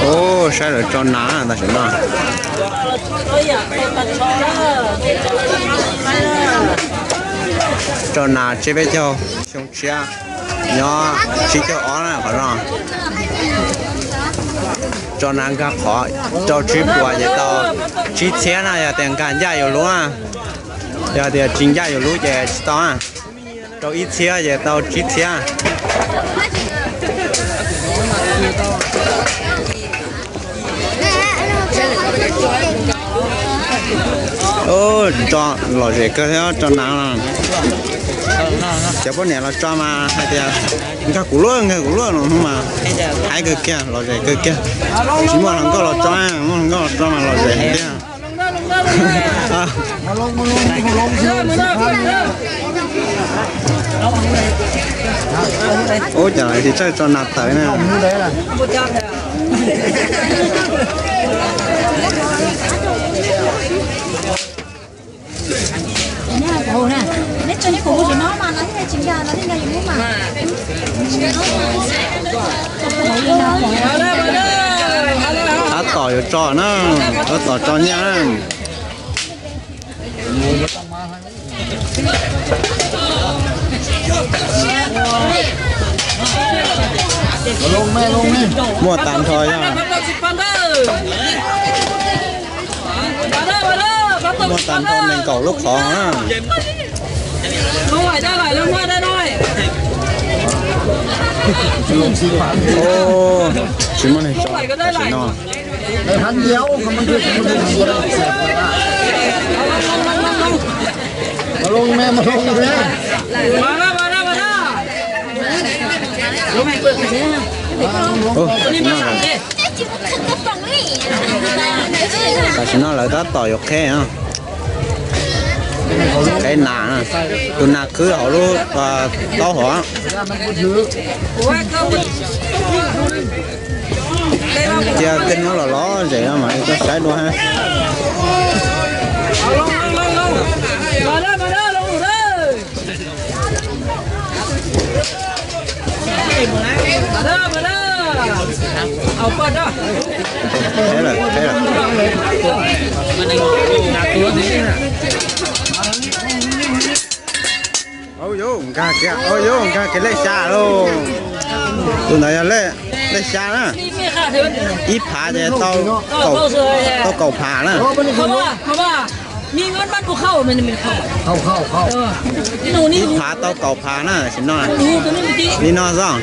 Ub, saib lawv tso nas tam sim no. Tso nas tsib peb caug xyoo tshiab, nyob tsib caug ob na qhov no. Tso nas nkag qhov rau tsib puas ces tau tsib txhiab na, yog tias nkag ncaj yus lub na. Yog tias tsis ncaj yus lub ces tsis tau na. Rau ib txhiab ces tau tsib txhiab. Tso lom zem kawg thiab tso nas. Cov poj niam los tso mas hais tias nkag kuv luaj, nkag kuv luaj no mas haib kawg kiag, lom zem kawg kiag. Tsis muaj hluas nkauj los tso, muaj hluas nkauj los tso mas lom zem tiag. Ub, cas lawv tsis txawj tso nas tawv na. Tab tom yuav tso na, tab tom tso nyiaj na. Muaj tag nrho yog, muaj tag nrho nees nkaum lub qhov na. Tsis muaj neeg tso tam sim no. Tam sim no lawv tab tom yuav qheb, qheb nas, tus nas khwb hauv lub taub hau. Cia tej hnub los lom zem no mas koj saib dua ha. Au, nkag kiag lej xya lauj. Tus ntawd yog lej xya na. Ib phav ces tau kaum phav na. Ib phav tau kaum phav na, sim no. Li no xwb.